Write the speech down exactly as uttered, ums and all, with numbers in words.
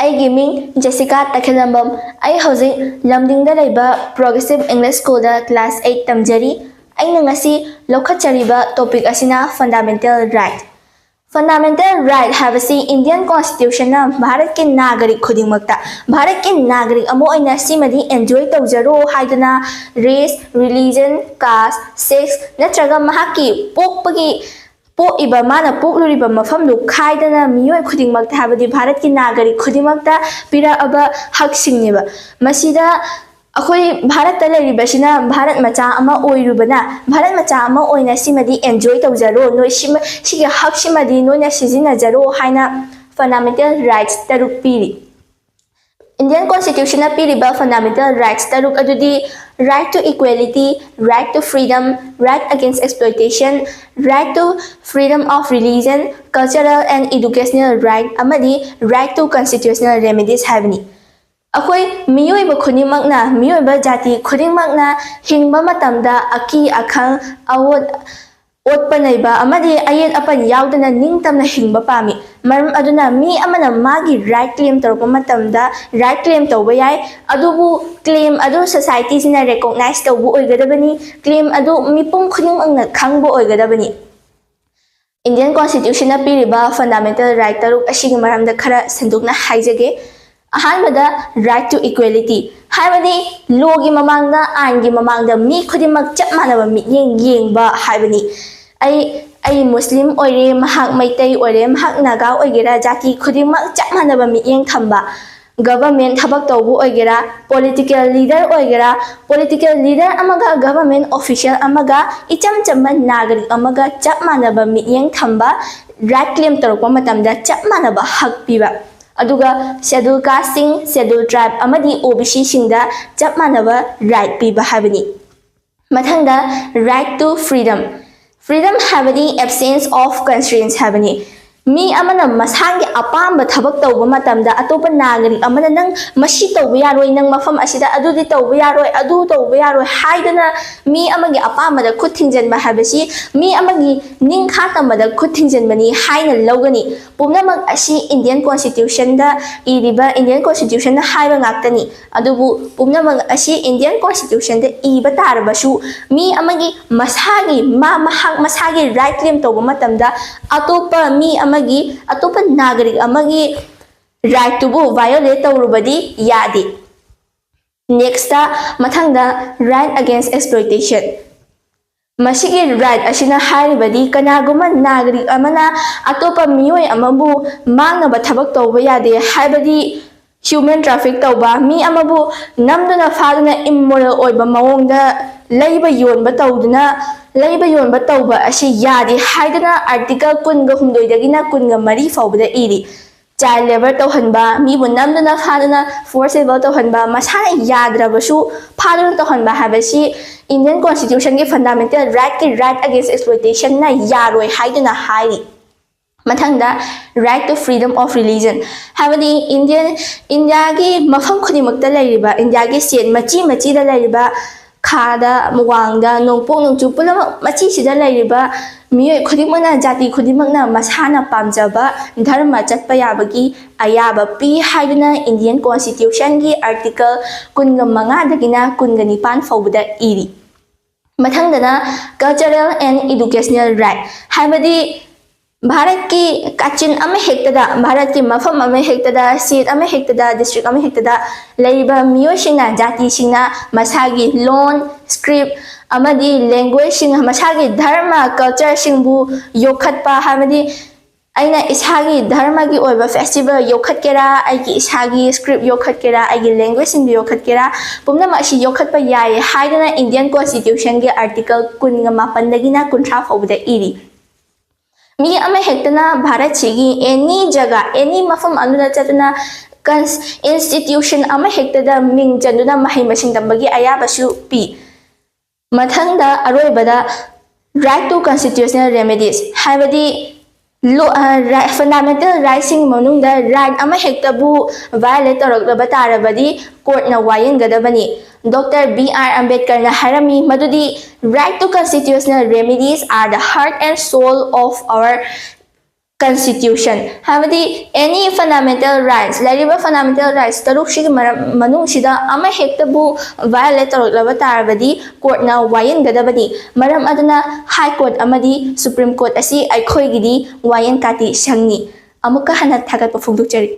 ꯑꯩꯒꯤ ꯃꯤꯡ ꯖꯦꯁꯤꯀꯥ ꯇꯈꯦꯜꯂꯝꯕꯝ꯫ ꯑꯩ ꯍꯧꯖꯤꯛ ꯂꯝꯗꯤꯡꯗ ꯂꯩꯕ Progressive English Schoolꯗ class eight ꯇꯝꯖꯔꯤ꯫ ꯑꯩꯅ ꯉꯁꯤ ꯂꯧꯈꯠꯆꯔꯤꯕ topic ꯑꯁꯤꯅ fundamental right꯫ Fundamental right ꯍꯥꯏꯕꯁꯤ Indian Constitutionꯅ ꯚꯥꯔꯠꯀꯤ ꯅꯥꯒꯔꯤꯛ ꯈꯨꯗꯤꯡꯃꯛꯇ, ꯚꯥꯔꯠꯀꯤ ꯅꯥꯒꯔꯤꯛ ꯑꯃ ꯑꯣꯏꯅ ꯁꯤꯃꯗꯤ enjoy ꯇꯧꯖꯔꯣ ꯍꯥꯏꯗꯨꯅ race, religion, caste, sex ꯅꯠꯇ꯭ꯔꯒ ꯃꯍꯥꯛꯀꯤ ꯄꯣꯛꯄꯒꯤ ꯄꯣꯛꯏꯕ, ꯃꯥꯅ ꯄꯣꯛꯂꯨꯔꯤꯕ ꯃꯐꯝꯗꯨ ꯈꯥꯏꯗꯅ ꯃꯤꯑꯣꯏ ꯈꯨꯗꯤꯡꯃꯛꯇ, ꯍꯥꯏꯕꯗꯤ ꯚꯥꯔꯠꯀꯤ ꯅꯥꯒꯔꯤꯛ ꯈꯨꯗꯤꯡꯃꯛꯇ ꯄꯤꯔꯛꯑꯕ ꯍꯛꯁꯤꯡꯅꯦꯕ꯫ ꯃꯁꯤꯗ ꯑꯩꯈꯣꯏ ꯚꯥꯔꯠꯇ ꯂꯩꯔꯤꯕꯁꯤꯅ ꯚꯥꯔꯠ ꯃꯆꯥ ꯑꯃ ꯑꯣꯏꯔꯨꯕꯅ, ꯚꯥꯔꯠ ꯃꯆꯥ ꯑꯃ ꯑꯣꯏꯅ ꯁꯤꯃꯗꯤ enjoy ꯇꯧꯖꯔꯣ, ꯅꯣꯏ ꯁꯤꯃ, ꯁꯤꯒꯤ ꯍꯛꯁꯤꯃꯗꯤ ꯅꯣꯏꯅ ꯁꯤꯖꯤꯟꯅꯖꯔꯣ ꯍꯥꯏꯅ fundamental rights ꯇꯔꯨꯛ ꯄꯤꯔꯤ꯫ Indian Constitutionꯅ ꯄꯤꯔꯤꯕ fundamental rights ꯇꯔꯨꯛ ꯑꯗꯨꯗꯤ right to equality, right to freedom, right against exploitation, right to freedom of religion, cultural and educational right ꯑꯃꯗꯤ right to constitutional remedies ꯍꯥꯏꯕꯅꯤ꯫ ꯑꯩꯈꯣꯏ ꯃꯤꯑꯣꯏꯕ ꯈꯨꯗꯤꯡꯃꯛꯅ, ꯃꯤꯑꯣꯏꯕ ꯖꯥꯇꯤ ꯈꯨꯗꯤꯡꯃꯛꯅ ꯍꯤꯡꯕ ꯃꯇꯝꯗ ꯑꯀꯤ ꯑꯈꯪ, ꯑꯑꯣꯠ ꯑꯣꯠꯄ ꯅꯩꯕ ꯑꯃꯗꯤ ꯑꯌꯦꯠ ꯑꯄꯟ ꯌꯥꯎꯗꯅ ꯅꯤꯡꯇꯝꯅ ꯍꯤꯡꯕ ꯄꯥꯝꯃꯤ꯫ ꯃꯔꯝ ꯑꯗꯨꯅ ꯃꯤ ꯑꯃꯅ ꯃꯥꯒꯤ right claim ꯇꯧꯔꯛꯄ ꯃꯇꯝꯗ right claim ꯇꯧꯕ ꯌꯥꯏ, ꯑꯗꯨꯕꯨ claim ꯑꯗꯨ societyꯁꯤꯅ recognize ꯇꯧꯕ ꯑꯣꯏꯒꯗꯕꯅꯤ, claim ꯑꯗꯨ ꯃꯤꯄꯨꯝ ꯈꯨꯗꯤꯡꯃꯛꯅ ꯈꯪꯕ ꯑꯣꯏꯒꯗꯕꯅꯤ꯫ Indian Constitutionꯅ ꯄꯤꯔꯤꯕ fundamental right ꯇꯔꯨꯛ ꯑꯁꯤꯒꯤ ꯃꯔꯝꯗ ꯈꯔ ꯁꯟꯗꯣꯛꯅ ꯍꯥꯏꯖꯒꯦ꯫ ꯑꯍꯥꯟꯕꯗ, right to equality, ꯍꯥꯏꯕꯗꯤ lawꯒꯤ ꯃꯃꯥꯡꯗ, ꯑꯥꯏꯟꯒꯤ ꯃꯃꯥꯡꯗ ꯃꯤ ꯈꯨꯗꯤꯡꯃꯛ ꯆꯞ ꯃꯥꯟꯅꯕ ꯃꯤꯠꯌꯦꯡ ꯌꯦꯡꯕ ꯍꯥꯏꯕꯅꯤ꯫ ꯑꯩ, ꯑꯩ ꯃꯨꯁꯂꯤꯝ ꯑꯣꯏꯔꯦ, ꯃꯍꯥꯛ ꯃꯩꯇꯩ ꯑꯣꯏꯔꯦ, ꯃꯍꯥꯛ ꯅꯥꯒꯥ ꯑꯣꯏꯒꯦꯔꯥ, ꯖꯥꯇꯤ ꯈꯨꯗꯤꯡꯃꯛ ꯆꯞ ꯃꯥꯟꯅꯕ ꯃꯤꯠꯌꯦꯡ ꯊꯝꯕ꯫ Government ꯊꯕꯛ ꯇꯧꯕ ꯑꯣꯏꯒꯦꯔꯥ, political leader ꯑꯣꯏꯒꯦꯔꯥ, political leader ꯑꯃꯒ government official ꯑꯃꯒ, ꯏꯆꯝ ꯆꯝꯕ ꯅꯥꯒꯔꯤꯛ ꯑꯃꯒ ꯆꯞ ꯃꯥꯟꯅꯕ ꯃꯤꯠꯌꯦꯡ ꯊꯝꯕ, right claim ꯇꯧꯔꯛꯄ ꯃꯇꯝꯗ ꯆꯞ ꯃꯥꯟꯅꯕ ꯍꯛ ꯄꯤꯕ꯫ ꯑꯗꯨꯒ schedule casteꯁꯤꯡ, schedule tribe ꯑꯃꯗꯤ OBCꯁꯤꯡꯗ ꯆꯞ ꯃꯥꯟꯅꯕ right ꯄꯤꯕ ꯍꯥꯏꯕꯅꯤ꯫ ꯃꯊꯪꯗ, right to freedom꯫ Freedom ꯍꯥꯏꯕꯗꯤ absence of constraints ꯍꯥꯏꯕꯅꯤ꯫ ꯃꯤ ꯑꯃꯅ ꯃꯁꯥꯒꯤ ꯑꯄꯥꯝꯕ ꯊꯕꯛ ꯇꯧꯕ ꯃꯇꯝꯗ ꯑꯇꯣꯞꯄ ꯅꯥꯒꯔꯤꯛ ꯑꯃꯅ "ꯅꯪ ꯃꯁꯤ ꯇꯧꯕ ꯌꯥꯔꯣꯏ, ꯅꯪ ꯃꯐꯝ ꯑꯁꯤꯗ ꯑꯗꯨꯗꯤ ꯇꯧꯕ ꯌꯥꯔꯣꯏ, ꯑꯗꯨ ꯇꯧꯕ ꯌꯥꯔꯣꯏ" ꯍꯥꯏꯗꯅ ꯃꯤ ꯑꯃꯒꯤ ꯑꯄꯥꯝꯕꯗ ꯈꯨꯠ ꯊꯤꯡꯖꯤꯟꯕ ꯍꯥꯏꯕꯁꯤ ꯃꯤ ꯑꯃꯒꯤ ꯅꯤꯡꯈꯥ ꯇꯝꯕꯗ ꯈꯨꯠ ꯊꯤꯡꯖꯤꯟꯕꯅꯤ ꯍꯥꯏꯅ ꯂꯧꯒꯅꯤ꯫ ꯄꯨꯝꯅꯃꯛ ꯑꯁꯤ Indian Constitutionꯗ ꯏꯔꯤꯕ, Indian Constitutionꯅ ꯍꯥꯏꯕ ꯉꯥꯛꯇꯅꯤ꯫ ꯑꯗꯨꯕꯨ ꯄꯨꯝꯅꯃꯛ ꯑꯁꯤ Indian Constitutionꯗ ꯏꯕ ꯇꯥꯔꯕꯁꯨ, ꯃꯤ ꯑꯃꯒꯤ ꯃꯁꯥꯒꯤ, ꯃꯥ, ꯃꯍꯥꯛ ꯃꯁꯥꯒꯤ right claim ꯇꯧꯕ ꯃꯇꯝꯗ ꯑꯇꯣꯞꯄ ꯃꯤ ꯑꯃꯒꯤ, ꯑꯇꯣꯞꯄ ꯅꯥꯒꯔꯤꯛ ꯑꯃꯒꯤ rightꯇꯨꯕꯨ violate ꯇꯧꯔꯨꯕꯗꯤ ꯌꯥꯗꯦ꯫ Nextꯇ, ꯃꯊꯪꯗ, right against exploitation꯫ ꯃꯁꯤꯒꯤ right ꯑꯁꯤꯅ ꯍꯥꯏꯔꯤꯕꯗꯤ ꯀꯅꯥꯒꯨꯝꯕ ꯅꯥꯒꯔꯤꯛ ꯑꯃꯅ ꯑꯇꯣꯞꯄ ꯃꯤꯑꯣꯏ ꯑꯃꯕꯨ ꯃꯥꯡꯅꯕ ꯊꯕꯛ ꯇꯧꯕ ꯌꯥꯗꯦ, ꯍꯥꯏꯕꯗꯤ human traffic ꯇꯧꯕ, ꯃꯤ ꯑꯃꯕꯨ ꯅꯝꯗꯨꯅ ꯐꯥꯗꯨꯅ immoral ꯑꯣꯏꯕ ꯃꯑꯣꯡꯗ ꯂꯩꯕ ꯌꯣꯟꯕ ꯇꯧꯗꯨꯅ, ꯂꯩꯕ ꯌꯣꯟꯕ ꯇꯧꯕ ꯑꯁꯤ ꯌꯥꯗꯦ ꯍꯥꯏꯗꯨꯅ Article ꯀꯨꯟꯒ ꯍꯨꯝꯗꯣꯏꯗꯒꯤꯅ ꯀꯨꯟꯒ ꯃꯔꯤ ꯐꯥꯎꯕꯗ ꯏꯔꯤ꯫ Child labour ꯇꯧꯍꯟꯕ, ꯃꯤꯕꯨ ꯅꯝꯗꯨꯅ ꯐꯥꯗꯨꯅ forcible ꯇꯧꯍꯟꯕ, ꯃꯁꯥꯅ ꯌꯥꯗ꯭ꯔꯕꯁꯨ ꯐꯥꯗꯨꯅ ꯇꯧꯍꯟꯕ ꯍꯥꯏꯕꯁꯤ Indian Constitutionꯒꯤ fundamental rightꯀꯤ right against exploitationꯅ ꯌꯥꯔꯣꯏ ꯍꯥꯏꯗꯨꯅ ꯍꯥꯏꯔꯤ꯫ ꯃꯊꯪꯗ, right to freedom of religion, ꯍꯥꯏꯕꯗꯤ Indian, ꯏꯟꯗꯤꯌꯥꯒꯤ ꯃꯐꯝ ꯈꯨꯗꯤꯡꯃꯛꯇ ꯂꯩꯔꯤꯕ, ꯏꯟꯗꯤꯌꯥꯒꯤ state ꯃꯆꯤ ꯃꯆꯤꯗ ꯂꯩꯔꯤꯕ, ꯈꯥꯗ, ꯋꯥꯡꯗ, ꯅꯣꯡꯄꯣꯛ ꯅꯣꯡꯆꯨꯞ ꯄꯨꯝꯅꯃꯛ ꯃꯆꯤꯁꯤꯗ ꯂꯩꯔꯤꯕ ꯃꯤꯑꯣꯏ ꯈꯨꯗꯤꯡꯃꯛꯅ, ꯖꯥꯇꯤ ꯈꯨꯗꯤꯡꯃꯛꯅ ꯃꯁꯥꯅ ꯄꯥꯝꯖꯕ ꯙꯔꯃ ꯆꯠꯄ ꯌꯥꯕꯒꯤ ꯑꯌꯥꯕ ꯄꯤ ꯍꯥꯏꯗꯨꯅ Indian Constitutionꯒꯤ Article ꯀꯨꯟꯒ ꯃꯉꯥꯗꯒꯤꯅ ꯀꯨꯟꯒ ꯅꯤꯄꯥꯟ ꯐꯥꯎꯕꯗ ꯏꯔꯤ꯫ ꯃꯊꯪꯗꯅ, cultural and educational right, ꯍꯥꯏꯕꯗꯤ ꯚꯥꯔꯠꯀꯤ ꯀꯥꯆꯤꯟ ꯑꯃ ꯍꯦꯛꯇꯗ, ꯚꯥꯔꯠꯀꯤ ꯃꯐꯝ ꯑꯃ ꯍꯦꯛꯇꯗ, state ꯑꯃ ꯍꯦꯛꯇꯗ, district ꯑꯃ ꯍꯦꯛꯇꯗ ꯂꯩꯔꯤꯕ ꯃꯤꯑꯣꯏꯁꯤꯡꯅ, ꯖꯥꯇꯤꯁꯤꯡꯅ ꯃꯁꯥꯒꯤ ꯂꯣꯟ, script ꯑꯃꯗꯤ languageꯁꯤꯡ, ꯃꯁꯥꯒꯤ ꯙꯔꯃ, cultureꯁꯤꯡꯕꯨ ꯌꯣꯛꯈꯠꯄ, ꯍꯥꯏꯕꯗꯤ ꯑꯩꯅ ꯏꯁꯥꯒꯤ ꯙꯔꯃꯒꯤ ꯑꯣꯏꯕ festival ꯌꯣꯛꯈꯠꯀꯦꯔꯥ, ꯑꯩꯒꯤ ꯏꯁꯥꯒꯤ script ꯌꯣꯛꯈꯠꯀꯦꯔꯥ, ꯑꯩꯒꯤ language໋ꯁꯤꯡꯗꯨ ꯌꯣꯛꯈꯠꯀꯦꯔꯥ, ꯄꯨꯝꯅꯃꯛ ꯑꯁꯤ ꯌꯣꯛꯈꯠꯄ ꯌꯥꯏ ꯍꯥꯏꯗꯅ Indian Constitutionꯒꯤ Article ꯀꯨꯟꯒ ꯃꯥꯄꯟꯗꯒꯤꯅ ꯀꯨꯟꯊ꯭ꯔꯥ ꯐꯥꯎꯕꯗ ꯏꯔꯤ꯫ ꯃꯤ ꯑꯃ ꯍꯦꯛꯇꯅ ꯚꯥꯔꯠꯁꯤꯒꯤ any ꯖꯒꯥ, any ꯃꯐꯝ ꯑꯃꯗ ꯆꯠꯇꯨꯅ cons-, institution ꯑꯃ ꯍꯦꯛꯇꯗ ꯃꯤꯡ ꯆꯟꯗꯨꯅ ꯃꯍꯩ ꯃꯁꯤꯡ ꯇꯝꯕꯒꯤ ꯑꯌꯥꯕꯁꯨ ꯄꯤ꯫ ꯃꯊꯪꯗ, ꯑꯔꯣꯏꯕꯗ, right to constitutional remedies, ꯍꯥꯏꯕꯗꯤ ꯐꯟꯗꯥꯃꯦꯟꯇꯦꯜ ꯔꯥꯏꯠꯁꯤꯡꯒꯤ ꯃꯅꯨꯡꯗ ꯔꯥꯏꯠ ꯑꯃ ꯍꯦꯛꯇꯕꯨ ꯚꯥꯏꯑꯣꯂꯦꯠ ꯇꯧꯔꯛꯂꯕ ꯇꯥꯔꯕꯗꯤ ꯀꯣꯔꯠꯅ ꯋꯥꯌꯦꯟꯒꯗꯕꯅꯤ꯫ ꯗꯣꯛꯇꯔ ꯕꯤ ꯑꯥꯔ ꯑꯝꯕꯦꯗꯀꯔꯅ ꯍꯥꯏꯔꯝꯃꯤ ꯃꯗꯨꯗꯤ, "Right to constitutional remedies are the heart and soul of our constitution", ꯍꯥꯏꯕꯗꯤ ꯑꯦꯅꯤ ꯐꯟꯗꯥꯃꯦꯟꯇꯦꯜ ꯔꯥꯏꯠꯁ, ꯂꯩꯔꯤꯕ ꯐꯟꯗꯥꯃꯦꯟꯇꯦꯜ ꯔꯥꯏꯠꯁ ꯇꯔꯨꯛꯁꯤꯒꯤ ꯃꯔꯝ ꯃꯅꯨꯡꯁꯤꯗ ꯑꯃ ꯍꯦꯛꯇꯕꯨ ꯚꯥꯏꯑꯣꯂꯦꯠ ꯇꯧꯔꯛꯂꯕ ꯇꯥꯔꯕꯗꯤ ꯀꯣꯔꯠꯅ ꯋꯥꯌꯦꯟꯒꯗꯕꯅꯤ꯫ ꯃꯔꯝ ꯑꯗꯨꯅ ꯍꯥꯏ ꯀꯣꯔꯠ ꯑꯃꯗꯤ ꯁꯨꯄ꯭ꯔꯤꯝ ꯀꯣꯔꯠ ꯑꯁꯤ ꯑꯩꯈꯣꯏꯒꯤꯗꯤ ꯋꯥꯌꯦꯟ ꯀꯥꯇꯤ ꯁꯪꯅꯤ꯫ ꯑꯃꯨꯛꯀ ꯍꯟꯅ ꯊꯥꯒꯠꯄ ꯐꯣꯡꯗꯣꯛꯆꯔꯤ꯫